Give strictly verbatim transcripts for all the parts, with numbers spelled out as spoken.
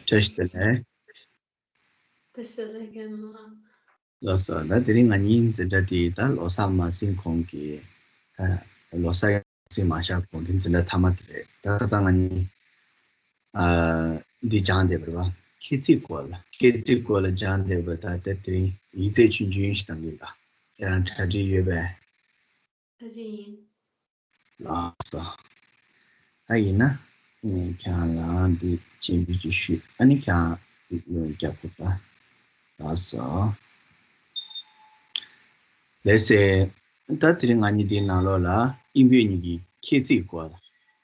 བཀྲ་ཤིས་བདེ་ལེགས། བཀྲ་ཤིས་བདེ་ལེགས་རྒན་ལགས། ལགས་སོ། ད་དེ་རིང་ང་གཉིས་འཛིན་གྲྭ་དེ་ད་ལོ་གསར་མ་ཟིན་གོང་གི་ད་ལོ་གསར་ཟིན་མ་བཞག་གོང་གི་འཛིན་གྲྭ་མཐའ་མ་དེ་རེད། ད་ཁ་སང་ང་གཉིས་ཨ་འདི་སྦྱངས་བསྡད་པ་རེད་པ། ཁྱད་ཚིག་སྐོར་ལ། ཁྱད་ཚིག་སྐོར་ལ་སྦྱངས་བསྡད་པ། ད་དེ་དེ་རིང་ཡིག་ཚད་ཆུང་ཆུང་ཞིག་བཏང་གི་ཡིན། ད་ཁྱེད་རང་གྲ་སྒྲིག་ཡོད་པས། ལགས་སོ། ད་ཡིན་ན་ཁྱེད་རང་ལ་འདི་སྤྱན་འབུལ་ཅིག་ཞུས། ཨ་ནི་ཁྱེད་རང་རྒྱབ་ཁུག་ད། ལགས་སོ། ལགས་སེ། ད་དེ་རིང་ང་གཉིས་འདིའི་ནང་ལོགས་ལ་དབྱིན་བོད་གཉིས་ཀྱི་ཁྱད་ཚིག་སྐོར་ལ།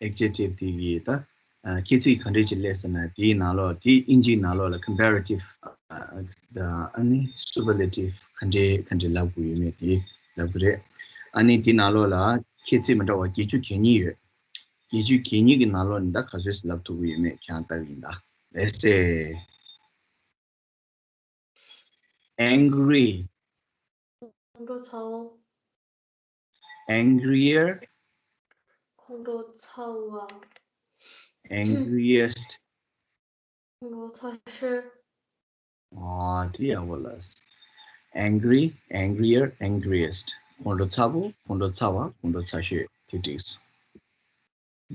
adjective དེ་གི་ད་ཨ་ཁྱད་ཚིག་ག་འདྲས་ཅིག་སླེབས་ཟེར་ན། དེའི་ནང་ལོགས་དེའི་དབྱིན་ཇིའི་ནང་ལོགས་ལ་comparative ཨ་ཨ་ནི་superlative ག་འདྲས་ག་འདྲས་ལབ་དགོས་ཡོད་མེད་དེ་ལབ་གི་རེད། ཨ་ནི་དེའི་ནང་ལོགས་ལ་ཁྱད་ཚིག་མི་འདྲ་བ་བརྒྱད་ཅུ་གྱ་གཉིས་ཡོད། བརྒྱད་ཅུ་གྱ་གཉིས་ཀྱི་ནང་ལོགས་ནས་ད་ག་ཚོད་ལབ་ཐུབ་ཀྱི་ཡོད་མེད་ཁྱེད་རང་ལྟ་གི་ཡིན་ད། Let's say angry. ཁོང་ཁྲོ་ཚ་བོ། Angrier. ཁོང་ཁྲོ་ཚ་བ། Angriest. ཁོང་ཁྲོ་ཚ་ཤོས། ཨ་དེ་ཡག་པོ་ལ། Angry, angrier, angriest. ཁོང་ཁྲོ་ཚ་བོ། ཁོང་ཁྲོ་ཚ་བ། ཁོང་ཁྲོ་ཚ་ཤོས། དེ་འགྲིགས།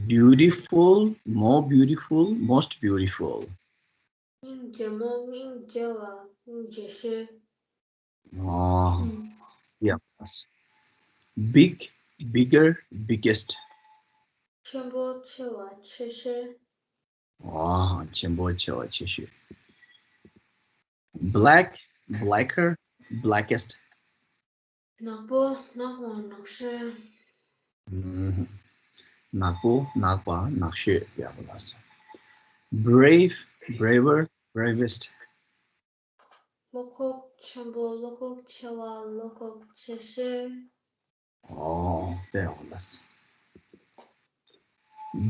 Beautiful, more beautiful, most beautiful. སྙིང་རྗེ་མོ། སྙིང་རྗེ་བ། སྙིང་རྗེ་ཤོས། ཨ་ཡག་པོ་ལ། Big, bigger, biggest. ཆེན་པོ། ཆེ་བ། ཆེ་ཤོས། ཨ་ཆེན་པོ། ཆེ་བ། ཆེ་ཤོས། Black, blacker, blackest. ནག་པོ། ནག་པ། ནག་ཤོས། ཨུམ། ནག་པོ། ནག་པ། ནག་ཤོས། ཡག་པོ་ལ། Brave, braver, bravest. བློ་ཁོག་ཆེན་པོ། བློ་ཁོག་ཆེ་བ། བློ་ཁོག་ཆེ་ཤོས། ཨོ་དཔེ་ཡག་པོ་ལ།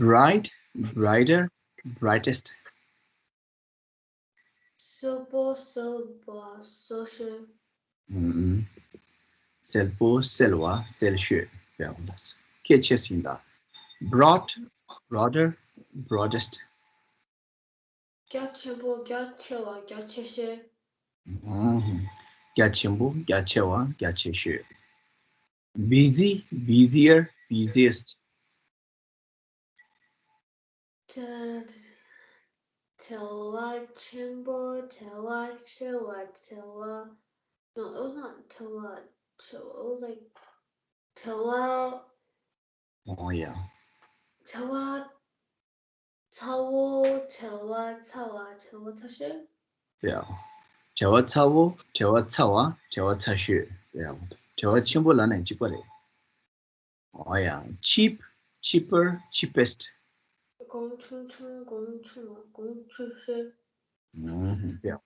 Bright, brighter, brightest. གསལ་པོ། གསལ་བ། གསལ་ཤོས། ཨུམ། གསལ་པོ། གསལ་བ། གསལ་ཤོས། དཔེ་ཡག་པོ་ལ། སྐད་ཆ་ཟིན་ད། Broad, broader, broadest. རྒྱ་ཆེན་པོ། རྒྱ་ཆེ་བ། རྒྱ་ཆེ་ཤོས། ཨུམ། རྒྱ་ཆེན་པོ། རྒྱ་ཆེ་བ། རྒྱ་ཆེ་ཤོས། Busy, busier, busiest. བྲེལ་བ་ཆེན་པོ། བྲེལ་བ་ཆེ་བ། བྲེལ་བ། No, it was not བྲེལ་བ་ཆེ་བ། It was like བྲེལ་བ། Oh yeah. བྲེལ་བ་ཚ་བོ། བྲེལ་བ་ཚ་བ། བྲེལ་བ་ཚ་ཤོས། Yeah. བྲེལ་བ་ཚ་བོ། བྲེལ་བ་ཚ་བ། བྲེལ་བ་ཚ་ཤོས། Yeah. བྲེལ་བ་ཆེན་པོ་ལབ་ན་གཅིག་པ་རེད། Oh yeah. Cheap, cheaper, cheapest. གོང་ཆུང་ཆུང་། གོང་ཆུང་བ། གོང་ཆུང་ཤོས། ཨུམ། Yeah.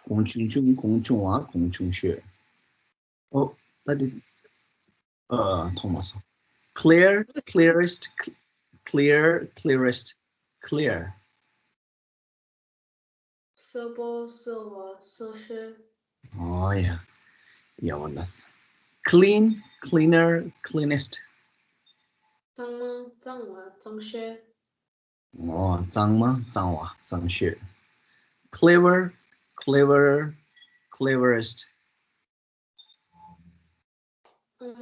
གོང་ཆུང་ཆུང་། གོང་ཆུང་བ། གོང་ཆུང་ཤོས། ཨོ་ད་དེ་ཨ་མཐོང་མ་སོང་། Clear, clearest, cl- clear, clearest, clear. གསལ་པོ། གསལ་བ། གསལ་ཤོས། Oh yeah. ཡག་པོ་ལ། Clean, cleaner, cleanest. གཙང་མ། གཙང་བ། གཙང་ཤོས། ཨོ་གཙང་མ། གཙང་བ། གཙང་ཤོས། Clever, cleverer, cleverest. ཨུམ།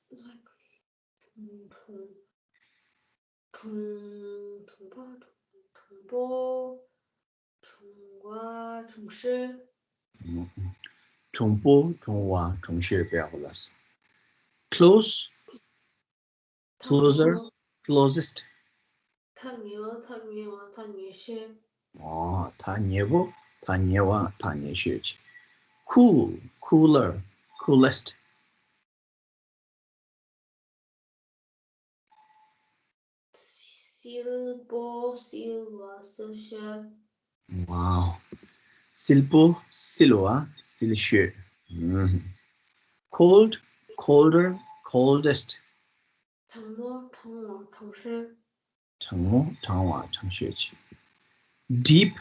གྲུང་གྲུང་གྲུང་གྲུང་པ་གྲུང་གྲུང་པོ། གྲུང་བ། གྲུང་ཤོས། གྲུང་པོ། གྲུང་བ། གྲུང་ཤོས། དཔེ་ཡག་པོ་ལ། Close, ཐག་ཉེ་བོ། Closer, closest. ཐག་ཉེ་བོ། ཐག་ཉེ་བ། ཐག་ཉེ་ཤོས། ཨོ་ཐག་ཉེ་བོ། ཐག་ཉེ་བ། ཐག་ཉེ་ཤོས། Cool, cooler, coolest. བསིལ་པོ། བསིལ་བ། བསིལ་ཤོས། Wow. བསིལ་པོ། བསིལ་བ། བསིལ་ཤོས། ཨུམ། Cold, colder, coldest. གྲང་མོ། གྲང་བ། གྲང་ཤོས། གྲང་མོ། གྲང་བ། གྲང་ཤོས། Deep,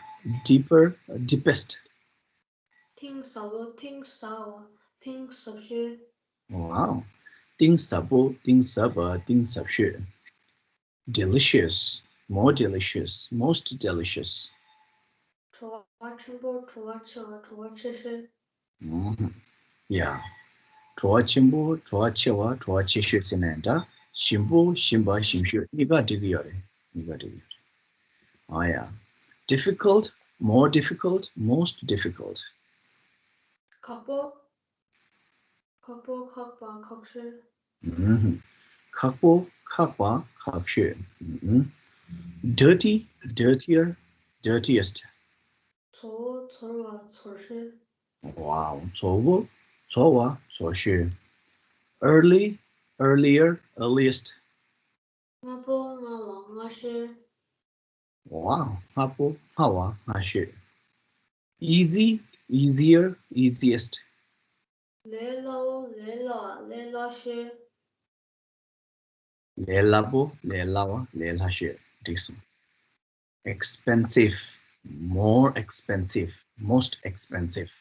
deeper, deepest. གཏིང་ཟབ་པོ། གཏིང་ཟབ་པ། གཏིང་ཟབ་ཤོས། Wow. གཏིང་ཟབ་པོ། གཏིང་ཟབ་པ། གཏིང་ཟབ་ཤོས། Delicious, more delicious, most delicious. བྲོ་བ་ཆེན་པོ། བྲོ་བ་ཆེ་བ། བྲོ་བ་ཆེ་ཤོས། ཨུམ། ཡ། བྲོ་བ་ཆེན་པོ། བྲོ་བ་ཆེ་བ། བྲོ་བ་ཆེ་ཤོས་ཟེར་ནའང་འདྲ། ཞིམ་པོ། ཞིམ་པ། ཞིམ་ཤོས། གཉིས་ཀ་འགྲིག་གི་ཡོད་རེད། གཉིས་ཀ་འགྲིག་གི་ཡོད་རེད། ཨ་ཡ། difficult, more difficult, most difficult. ཁག་པོ། ཁག་པོ། ཁག་པ། ཁག་ཤོས། ཨུམ། ཁག་པོ། ཁག་པ། ཁག་ཤོས། ཨུམ། dirty, dirtier, dirtiest. ཚོར་བོ། ཚོར་བ། ཚོར་ཤོས། wow. ཚོར་བོ། ཚོར་བ། ཚོར་ཤོས། early, earlier, earliest. སྔ་པོ། སྔ་བ། སྔ་ཤོས། wow. སྔ་པོ། སྔ་བ། སྔ་ཤོས། easy, easier, easiest. ལས་སླ་བོ། ལས་སླ་བ། ལས་སླ་ཤོས། ལས་སླ་པོ། ལས་སླ་བ། ལས་སླ་ཤོས། འགྲིག་སོང་། expensive, more expensive, most expensive.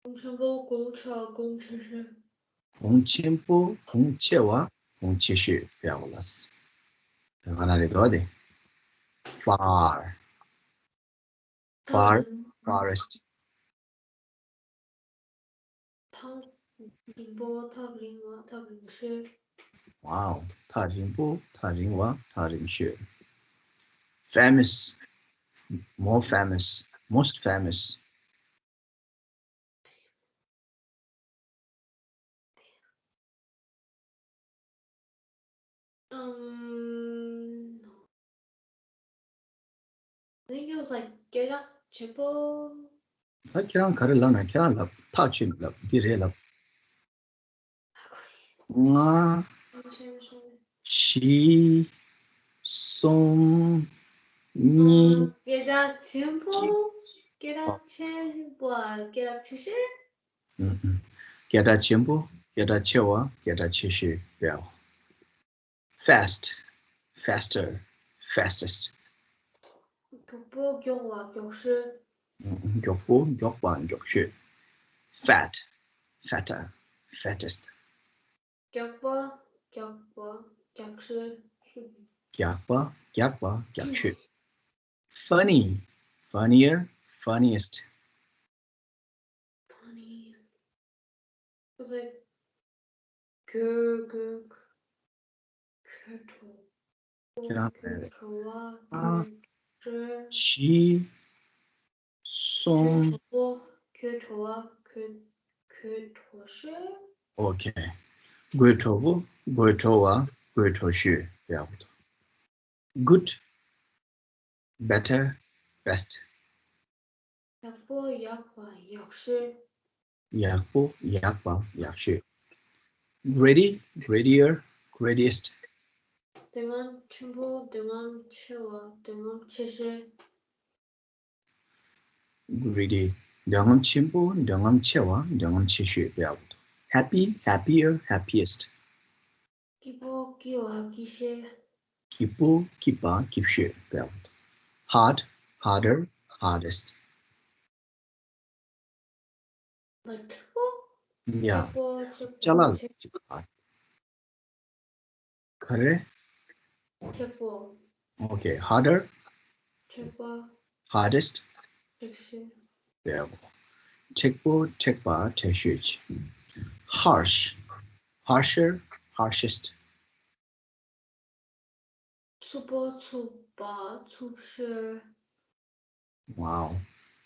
གོང་ཆེན་པོ། གོང་ཆེ་བ། གོང་ཆེ་ཤོས། གོང་ཆེན་པོ། གོང་ཆེ་བ། གོང་ཆེ་ཤོས། ཡག་པོ་ལགས། ད་ག་ན་རེད་དོ་དེ། far, far, farthest. ཐག་རིང་པོ། ཐག་རིང་བ། ཐག་རིང་ཤོས། wow. ཐག་རིང་པོ། ཐག་རིང་བ། ཐག་རིང་ཤོས། famous, more famous, most famous. Um, I think it was like སྐད་གྲགས་ཆེན་པོ། ད་ཁྱེད་རང་ག་རེ་ལབ་ན་ཁྱེད་རང་ལབ། ཐག་ཆོད་ནས་ལབ། འདི་རེད་ལབ། ལྔ། བཞི། གསུམ། གཉིས། སྐད་གྲགས་ཆེན་པོ། སྐད་གྲགས་ཆེན་པོ། སྐད་གྲགས་ཆེ་ཤོས། ཨུམ་ཨུམ། སྐད་གྲགས་ཆེན་པོ། སྐད་གྲགས་ཆེ་བ། སྐད་གྲགས་ཆེ་ཤོས། ཡ། fast, faster, fastest. མགྱོགས་པོ། མགྱོགས་པ། མགྱོགས་ཤོས། མགྱོགས་པོ། མགྱོགས་པ། མགྱོགས་ཤོས། fat, fatter, fattest. རྒྱགས་པ། རྒྱགས་པ། རྒྱགས་ཤོས། རྒྱགས་པ། རྒྱགས་པ། རྒྱགས་ཤོས། funny, funnier, funniest. Funny. It's like གྱོད་གྱོད། གྱོད་བྲོ་བོ། ཁྱེད་རང་གྱོད་བྲོ་བ། ཨ། གྱོད་བྲོ། བཞི། གསུམ། གྱོད་བྲོ་བོ། གྱོད་བྲོ་བ། གྱོད་གྱོད་བྲོ་ཤོས། okay. དགོད་བྲོ་བོ། དགོད་བྲོ་བ། དགོད་བྲོ་ཤོས། ཡག་པོ་འདུག good, better, best. ཡག་པོ། ཡག་པ། ཡག་ཤོས། ཡག་པོ། ཡག་པ། ཡག་ཤོས། greedy, greedier, greatest. འདོད་རྔམ་ཆེན་པོ། འདོད་རྔམ་ཆེ་བ། འདོད་རྔམ་ཆེ་ཤོས། greedy. འདོད་རྔམ་ཆེན་པོ། འདོད་རྔམ་ཆེ་བ། འདོད་རྔམ་ཆེ་ཤོས། ཡག་པོ་འདུག happy, happier, happiest. སྐྱིད་པོ། སྐྱིད་པ། སྐྱིད་ཤོས། སྐྱིད་པོ། སྐྱིད་པ། སྐྱིད་ཤོས། ཡག་པོ་འདུག hard, harder, hardest. ལ་མཁྲེགས་པོ། ཡ། མཁྲེགས་པོ། མཁྲེགས་པོ། ཅ་ལག་མཁྲེགས། ཅིག་ཨ། ག་རེ། མཁྲེགས་པོ། okay, harder, མཁྲེགས་པ། hardest. མཁྲེགས་ཤོས། ཡ། མཁྲེགས་པོ། མཁྲེགས་པ། མཁྲེགས་ཤོས། harsh, harsher, harshest. རྩུབ་པོ། རྩུབ་པ། རྩུབ་ཤོས། wow.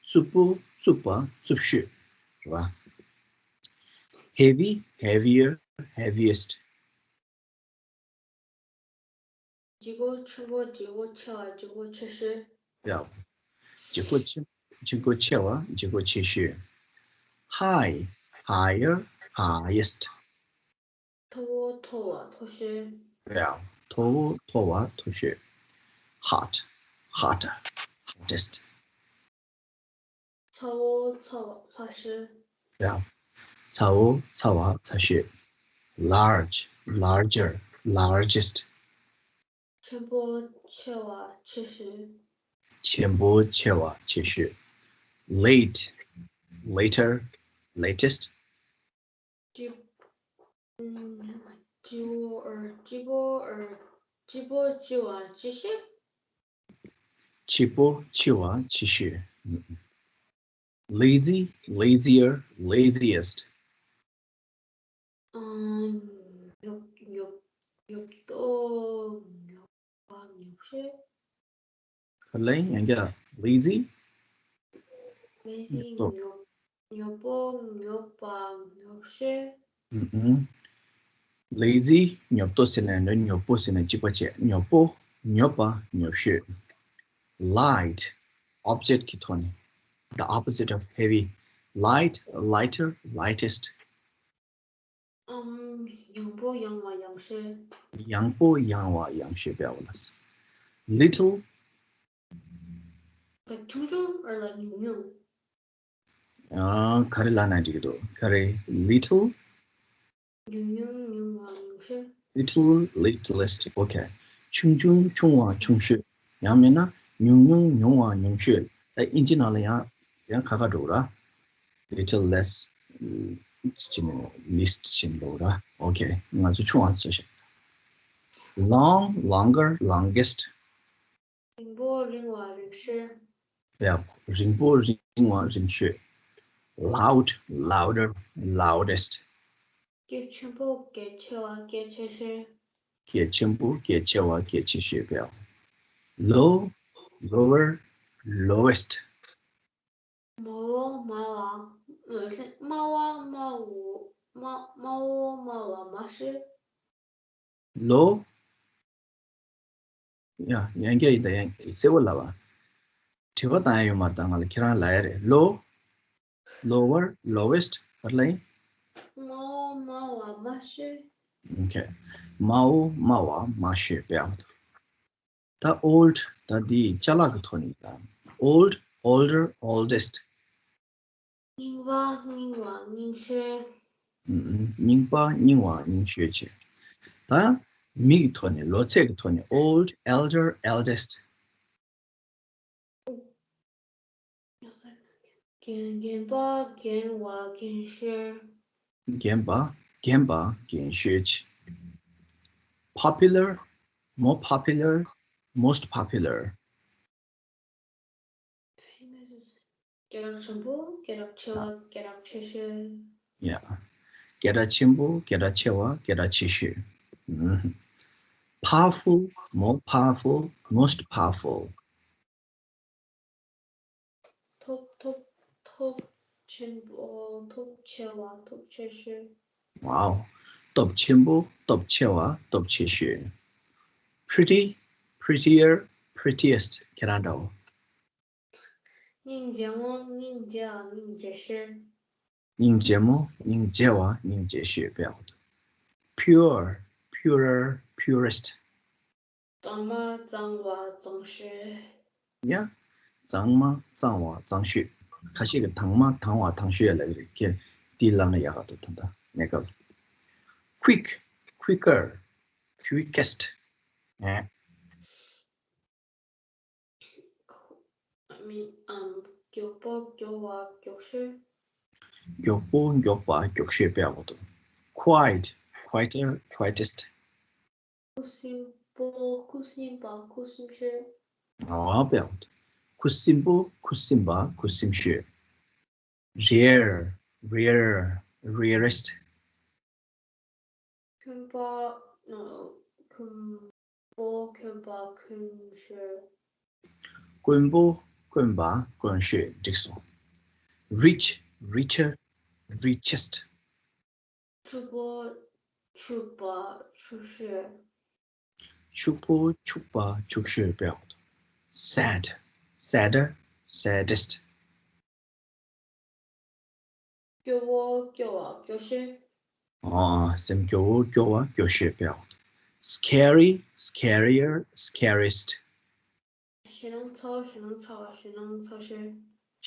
རྩུབ་པོ། རྩུབ་པ། རྩུབ་ཤོས། རེད་པ། heavy, heavier, heaviest. ལྗིད་ཁོག་ཆེན་པོ། ལྗིད་ཁོག་ཆེ་བ། ལྗིད་ཁོག་ཆེ་ཤོས། ཡ། ལྗིད་ཁོག་ཆེ། ལྗིད་ཁོག་ཆེ་བ། ལྗིད་ཁོག་ཆེ་ཤོས། high, higher, highest. མཐོ་བོ། མཐོ་བ། མཐོ་ཤོས། ཡ། མཐོ་བོ། མཐོ་བ། མཐོ་ཤོས། hot, hotter, hottest. ཚ་བོ། ཚ་བ། ཚ་ཤོས། ཡ། ཚ་བོ། ཚ་བ། ཚ་ཤོས། large, larger, largest. ཆེན་པོ། ཆེ་བ། ཆེ་ཤོས། ཆེན་པོ། ཆེ་བ། ཆེ་ཤོས། late, later, latest. ལྕི། ལྕི་བོ། ལྕི་བོ། ལྕི་བོ། ལྕི་བ། ལྕི་ཤོས། འཕྱི་པོ་འཕྱི་བ་འཕྱི་ཤོས། Lazy, lazier, laziest. ཨང་། ཉོབ་ཉོབ་ཉོབ་ཏོ་ཉོབ་པ་ཉོབ་ཤོས། ག་ལེན་ཡང་བསྐྱར། lazy. lazy ཉོབ་ཉོབ་པོ་ཉོབ་པ་ཉོབ་ཤོས། ཨུ་ཨུ། lazy ཉོབ་ཏོ་ཟེར་ན་འདྲ། ཉོབ་པོ་ཟེར་ན་གཅིག་པ་བྱས། ཉོབ་པོ་ཉོབ་པ་ཉོབ་ཤོས། light, object གི་ཐོག་ནས། the opposite of heavy. light, lighter, lightest. ཨམ། ཡང་པོ་ཡང་བ་ཡང་ཤོས། ཡང་པོ་ཡང་བ་ཡང་ཤོས་པའོ་ལགས། little. ད་ཆུང་ཆུང་ཨར་ལ་ཉུང་ཉུང་། ཨ། ག་རེ་ལབ་ན་འགྲིག་གི་འདུག་ག་རེ། little. ཉུང་ཉུང་ཉུང་བ་ཉུང་ཤོས། little, littlest. okay. ཆུང་ཆུང་ཆུང་བ་ཆུང་ཤོས། ཡང་མིན་ན་ཉུང་ཉུང་ཉུང་བ་ཉུང་ཤོས། ད་ཨིན་ཇི་ནང་ལ་ཡང་ཡང་ཁ་ཁ་འགྲོ་གི་ར། little less ཅི་ནས་least ཅི་འགྲོ་གི་ར། okay. ང་ཚོ་ཆུང་བ་ཆ་ཤས། long, longer, longest. རིང་པོ་རིང་བ་རིང་ཤོས། ཡ། རིང་པོ་རིང་བ་རིང་ཤོས། loud, louder, loudest. གལ་ཆེན་པོ་གལ་ཆེ་བ་གལ་ཆེ་ཤོས། གལ་ཆེན་པོ་གལ་ཆེ་བ་གལ་ཆེ་ཤོས་པའོ། low, lower, lowest. དམའ་བོ་དམའ་བ། ཨ། དམའ་བ་དམའ་བོ་དམའ་དམའ་བོ་དམའ་བ་དམའ་ཤོས། low. ཡ། ཡང་བསྐྱར་ཡིན་ད། ཡང་གསལ་པོ་ལབ་པ། དྲི་བ་བཏང་ཡ་ཡོད་མ་རེད། ད་ང་ལ་ཁྱེད་རང་ལབ་ཡ་རེད། low, lower, lowest. ག་རེ་ལབ་ཡིན། དམའ་བོ་དམའ་བ་དམའ་ཤོས། okay. དམའ་བོ་དམའ་བ་དམའ་ཤོས་པའོ། ད་old ད་འདི་ཅ་ལག་གི་ཐོག་ནས་ད། old, older, oldest. རྙིང་པ་རྙིང་བ་རྙིང་ཤོས། ཨུམ། རྙིང་པ་རྙིང་བ་རྙིང་ཤོས་བྱས། ད་མི་གི་ཐོག་ནས། ལོ་ཚད་ཀྱི་ཐོག་ནས། old, elder, eldest. རྒན་རྒན་པ་རྒན་བ་རྒན་ཤོས། རྒན་པ་རྒན་པ་རྒན་ཤོས་བྱས། popular, more popular, most popular. སྐད་གྲགས་ཆེན་པོ་སྐད་གྲགས་ཆེ་བ་སྐད་གྲགས་ཆེ་ཤོས། ཡ། སྐད་གྲགས་ཆེན་པོ་སྐད་གྲགས་ཆེ་བ་སྐད་གྲགས་ཆེ་ཤོས། ཨུམ། powerful, more powerful, most powerful. སྟོབས་སྟོབས་སྟོབས་ཆེན་པོ་སྟོབས་ཆེ་བ་སྟོབས་ཆེ་ཤོས། wow. སྟོབས་ཆེན་པོ་སྟོབས་ཆེ་བ་སྟོབས་ཆེ་ཤོས། pretty, prettier, prettiest. ཁྱེད་རང་འདྲ་བོ། སྙིང་རྗེ་མོ་སྙིང་རྗེ་བ་སྙིང་རྗེ་ཤོས། སྙིང་རྗེ་མོ་སྙིང་རྗེ་བ་སྙིང་རྗེ་ཤོས་པའོ། pure, purer, purest. གཙང་མ་གཙང་བ་གཙང་ཤོས། ཡ། གཙང་མ་གཙང་བ་གཙང་ཤོས། ཁ་ཤས་ཀྱིས་དྭངས་མ་དྭངས་བ་དྭངས་ཤོས་ལབ་ཀྱི་རེད། ཁྱེད་འདི་ལབ་ན་ཡག་ག་འདུག་ད་ལྟ་གནས་སྐབས། quick, quicker, quickest. ཨེ། I mean, um, མགྱོགས་པོ་མགྱོགས་པ་མགྱོགས་ཤོས། མགྱོགས་པོ་མགྱོགས་པ་མགྱོགས་ཤོས་པའོ་འདུག quiet, quieter, quietest. ཁུ་སིམ་པོ་ཁུ་སིམ་པ་ཁུ་སིམ་ཤོས། ཨ་པའོ་འདུག་ཁུ་སིམ་པོ་ཁུ་སིམ་པ་ཁུ་སིམ་ཤོས། rare, rarer, rarest. དཀོན་པ། ཨ། དཀོན་པོ་དཀོན་པ་དཀོན་ཤོས། དཀོན་པོ་དཀོན་པ་དཀོན་ཤོས། འགྲིག་སོང་། rich, richer, richest. ཕྱུག་པོ་ཕྱུག་པ་ཕྱུག་ཤོས། ཕྱུག་པོ་ཕྱུག་པ་ཕྱུག་ཤོས་པའོ་འདུག sad, sadder, saddest. སྐྱོ་བོ་སྐྱོ་བ་སྐྱོ་ཤོས། ཨ། སེམས་སྐྱོ་བོ་སྐྱོ་བ་སྐྱོ་ཤོས་པའོ། scary, scarier, scariest. ཞེད་སྣང་ཚ་བོ་ཞེད་སྣང་ཚ་བ་ཞེད་སྣང་ཚ་ཤོས།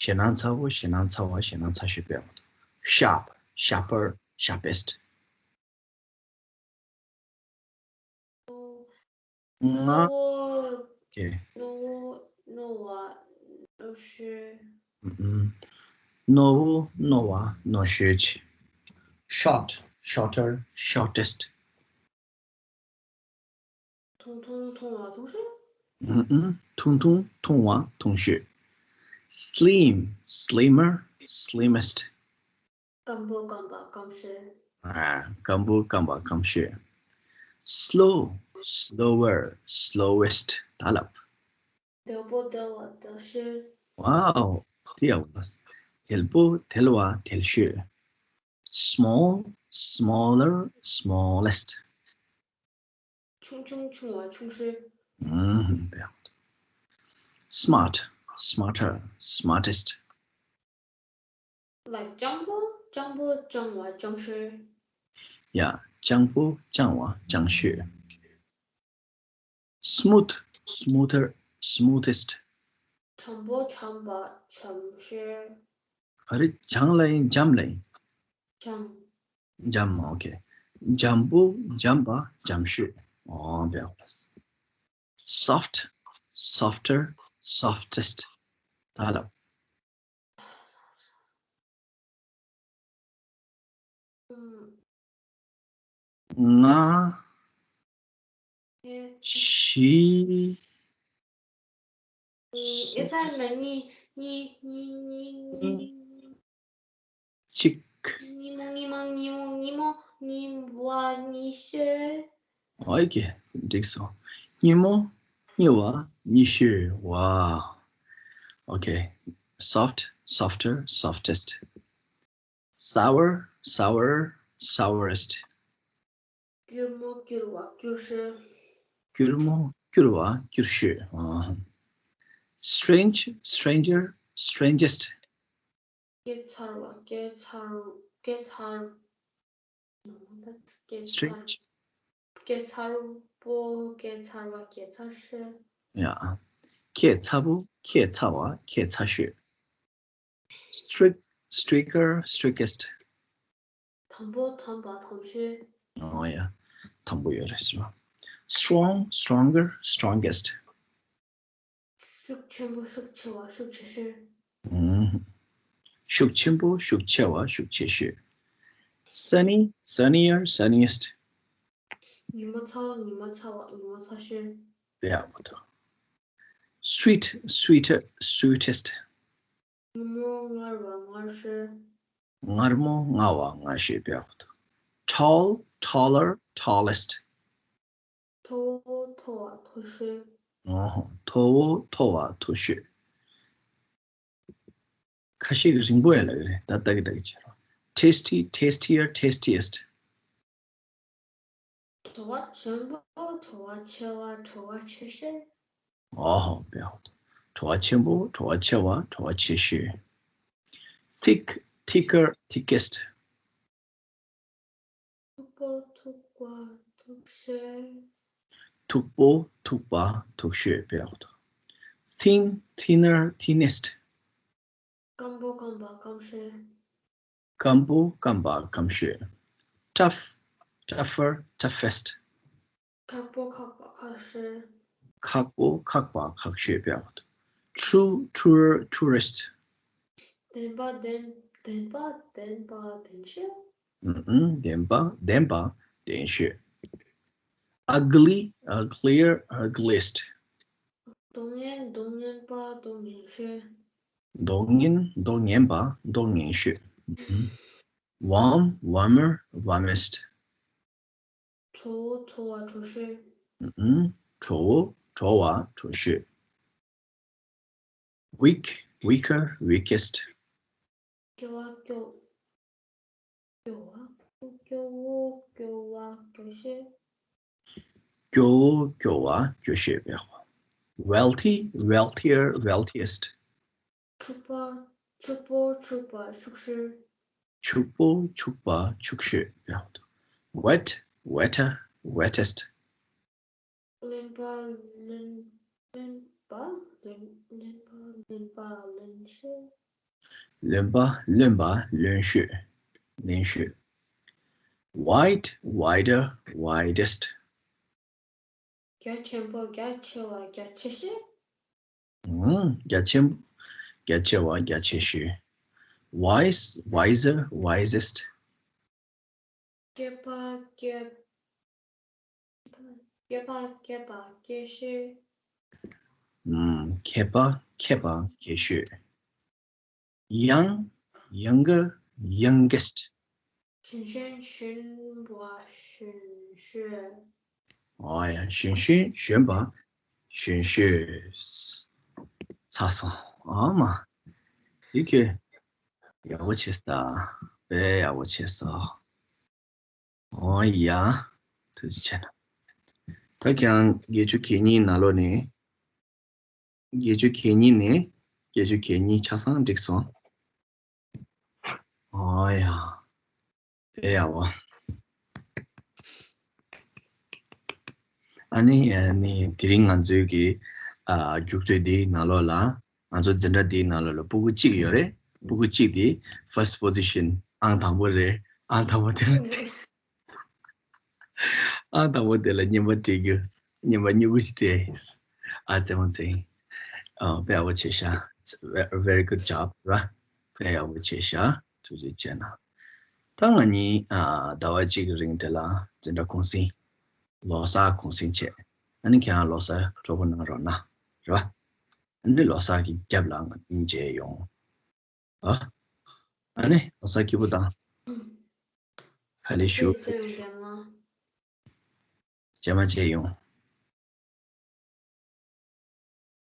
ཞེད་སྣང་ཚ་བོ་ཞེད་སྣང་ཚ་བ་ཞེད་སྣང་ཚ་ཤོས་པའོ། sharp, sharper, sharpest. ང་། རྣོ་བོ། okay. རྣོ་བོ་རྣོ་བ་རྣོ་ཤོས། ཨུམ། རྣོ་བོ་རྣོ་བ་རྣོ་ཤོས་བྱས། short, shorter, shortest. ཐུང་ཐུང་ཐུང་བ་ཐུང་ཤོས། ཨུམ་ཨུམ། ཐུང་ཐུང་། ཐུང་བ། ཐུང་ཤོས། Slim, slimmer, slimmest. སྐམ་པོ་སྐམ་པ་སྐམ་ཤོས། ཨ། སྐམ་པོ་སྐམ་པ་སྐམ་ཤོས། Slow, slower, slowest. ད་ལབ། དལ་པོ་དལ་བ་དལ་ཤོས། Wow, དེ་ཡག་པོ་འདུག་དལ་པོ་དལ་བ་དལ་ཤོས། Small, smaller, smallest. ཆུང་ཆུང་ཆུང་བ་ཆུང་ཤོས། ཨུམ། དེ་ཡག་པོ་འདུག Smart, smarter, smartest. ལ། སྤྱང་པོ་སྤྱང་པོ་སྤྱང་བ་སྤྱང་ཤོས། ཡ། སྤྱང་པོ་སྤྱང་བ་སྤྱང་ཤོས། Smooth, smoother, smoothest. འཇམ་པོ་འཇམ་པ་འཇམ་ཤོས། ག་རེ། འཇམ་ལབ་ཡིན་འཇམ་ལབ་ཡིན། འཇམ། འཇམ། ཨོ་ཁེ། འཇམ་པོ་འཇམ་པ་འཇམ་ཤོས། ཨོ་བེ་ཨོ་ལ། Soft, softer, softest. ད་ལབ། ང་། ཞི། ཨེ་ས་ན་ཉི་ཉི་ཉི་ཉི་ཉི། གཅིག་ཉི་མོ་ཉི་མ་ཉི་མོ་ཉི་མོ་ཉི་བ་ཉི་ཤོས། ཨོ་ཁེ། འགྲིག་སོང་། ཉི་མོ། ཉི་བ། ཉི་ཤོས། Wow. Okay. Soft, softer, softest. Sour, sourer, sourest. སྐྱུར་མོ་སྐྱུར་བ་སྐྱུར་ཤོས། སྐྱུར་མོ་སྐྱུར་བ་སྐྱུར་ཤོས། ཨ། Strange, stranger, strangest. སྐྱེས་ཚར་བ་སྐྱེས་ཚར་སྐྱེས་ཚར། སྐྱེས་ཚར། Strange. སྐྱེས་ཚར་པོ་སྐྱེས་ཚར་བ་སྐྱེས་ཚར་ཤོས། ཡ། ཁྱད་མཚར་པོ་ཁྱད་མཚར་བ་ཁྱད་མཚར་ཤོས། Strict, stricter, strictest. དམ་པོ་དམ་པ་དམ་ཤོས། ཨོ་ཡ། དམ་པོ་ཡོད་རེད་ཟེར་བ། Strong, stronger, strongest. ཤུགས་ཆེན་པོ་ཤུགས་ཆེ་བ་ཤུགས་ཆེ་ཤོས། ཨུམ། ཤུགས་ཆེན་པོ་ཤུགས་ཆེ་བ་ཤུགས་ཆེ་ཤོས། Sunny, sunnier, sunniest. ཉི་མ་ཚ་བ་ཉི་མ་ཚ་བ་ཉི་མ་ཚ་ཤོས། ཡག་པོ་འདུག Sweet, sweeter, sweetest. མངར་མོ་མངར་བ་མངར་ཤོས། མངར་མོ་མངར་བ་མངར་ཤོས། དཔེ་ཡག་པོ་འདུག Tall, taller, tallest. མཐོ་བོ་མཐོ་བ་མཐོ་ཤོས། ཨོ་ཧོ། མཐོ་བོ་མཐོ་བ་མཐོ་ཤོས། ཁ་ཤས་ཀྱིས་རིང་པོ་ཡང་ལབ་ཀྱི་རེད། ད་ལྟ་གི་ལྟ་གི་བྱེད་རོགས། Tasty, tastier, tastiest. བྲོ་བ་ཆེན་པོ་བྲོ་བ་ཆེ་བ་བྲོ་བ་ཆེ་ཤོས། ཨོ་ཧོ། དཔེ་ཡག་པོ་འདུག་བྲོ་བ་ཆེན་པོ་བྲོ་བ་ཆེ་བ་བྲོ་བ་ཆེ་ཤོས། Thick, thicker, thickest. མཐུག་པོ་མཐུག་པ་མཐུག་ཤོས། མཐུག་པོ་མཐུག་པ་མཐུག་ཤོས། དཔེ་ཡག་པོ་འདུག Thin, thinner, thinnest. སྐམ་པོ་སྐམ་པ་སྐམ་ཤོས། སྐམ་པོ་སྐམ་པ་སྐམ་ཤོས། Tough, tougher, toughest. ཁག་པོ་ཁག་པ་ཁག་ཤོས། ཁག་པོ་ཁག་པ་ཁག་ཤོས། དཔེ་ཡག་པོ་འདུག True, truer, truest. བདེན་པ་བདེན་བདེན་པ་བདེན་པ་བདེན་ཤོས། ཨུམ་ཨུམ། བདེན་པ་བདེན་པ་བདེན་ཤོས། Ugly, uglier, ugliest. སྡུག་བསྔལ་སྡུག་བསྔལ་པ་སྡུག་བསྔལ་ཤོས། སྡུག་བསྔལ་སྡུག་བསྔལ་པ་སྡུག་བསྔལ་ཤོས། Warm, warmer, warmest. དྲོ་བོ་དྲོ་བ་དྲོ་ཤོས། ཨུམ། དྲོ་བོ་དྲོ་བ་དྲོ་ཤོས། Weak, weaker, weakest. སྐྱོ་བ་སྐྱོ། སྐྱོ་བ། སྐྱོ་བོ་སྐྱོ་བ་སྐྱོ་ཤོས། སྐྱོ་བོ་སྐྱོ་བ་སྐྱོ་ཤོས། Wealthy, wealthier, wealthiest. ཕྱུག་པ། ཕྱུག་པོ་ཕྱུག་པ་ཕྱུག་ཤོས། ཕྱུག་པོ་ཕྱུག་པ་ཕྱུག་ཤོས། Wet, wetter, wettest. རློན་པ་རློན། རློན་པ་རློན། རློན་པ་རློན་པ་རློན་ཤོས། རློན་པ་རློན་པ་རློན་ཤོས། རློན་ཤོས། Wide, wider, widest. རྒྱ་ཆེན་པོ་རྒྱ་ཆེ་བ་རྒྱ་ཆེ་ཤོས། ཨང་། རྒྱ་ཆེན། རྒྱ་ཆེ་བ་རྒྱ་ཆེ་ཤོས། Wise, wiser, wisest. སྐྱེས་པ་སྐྱེས། སྐྱེས་པ་སྐྱེས་པ་སྐྱེས་ཤོས། ཨུམ། མཁས་པ། མཁས་པ། མཁས་ཤོས། Young, younger, youngest. 选选选吧，选选。 ཨོ་ཡ། གཞོན་གཞོན་གཞོན་པ། གཞོན་ཤོས། ཚར་སོང་། ཨ་མ། འདི་ཁྱོད་ཡག་པོ་བྱས་ས། དཔེ་ཡག་པོ་བྱས་སོང་། ཨོ་ཡ། ཐུགས་རྗེ་ཆེ་ན། ད་ཁྱེད་རང་བརྒྱད་ཅུ་གྱ་གཉིས་ནང་ལོགས་ནས། བརྒྱད་ཅུ་གྱ་གཉིས་ནས་བརྒྱད་ཅུ་གྱ་གཉིས་ཆ་ཚང་འགྲིག་སོང་། ཨོ་ཡ། དཔེ་ཡག་པོ། ཨ་ནི་ཨ་ནི་དེ་རིང་ང་ཚོའི་གི་ཨ་རྒྱུགས་སྤྲོད་འདིའི་ནང་ལོགས་ལ། ང་ཚོ་འཛིན་གྲྭ་འདིའི་ནང་ལོགས་ལ་སྤུ་གུ་གཅིག་ཡོད་རེད། སྤུ་གུ་གཅིག་དེ་first position ཨང་དང་པོ་རེད། ཨང་དང་པོ་དེ་ལ་ཨང་དང་པོ་དེ་ལ་བརྙན་པར་སྤྲད་རྒྱུ། བརྙན་པར་སྨྱུ་གུ་ཞིག་སྤྲད། ཨ་ཙེ་མོ་ཙེ། ཨ་དཔེ་ཡག་པོ་བྱས་ཤག Very good job ར། དཔེ་ཡག་པོ་བྱས་ཤག་ཐུགས་རྗེ་ཆེ་ན། ད་ང་གཉིས་ཨ་ཟླ་བ་གཅིག་གི་རིང་དེ་ལ་འཛིན་གྲྭ་གུང་སེང་། ལོ་གསར་གུང་སེང་བྱས། ཨ་ནི་ཁྱེད་རང་ལོ་གསར་གྲོགས་པོ་གནང་རོགས་གནང་། རེད་པ། ཨ་ནི་ལོ་གསར་གྱི་རྒྱབ་ལ་ང་གཉིས་མཇལ་ཡོང་། ཨ། ཨ་ནི་ལོ་གསར་སྐྱིད་པོ་དང་། ག་ལེ་ཞུ། རྗེས་མ་མཇལ་ཡོང་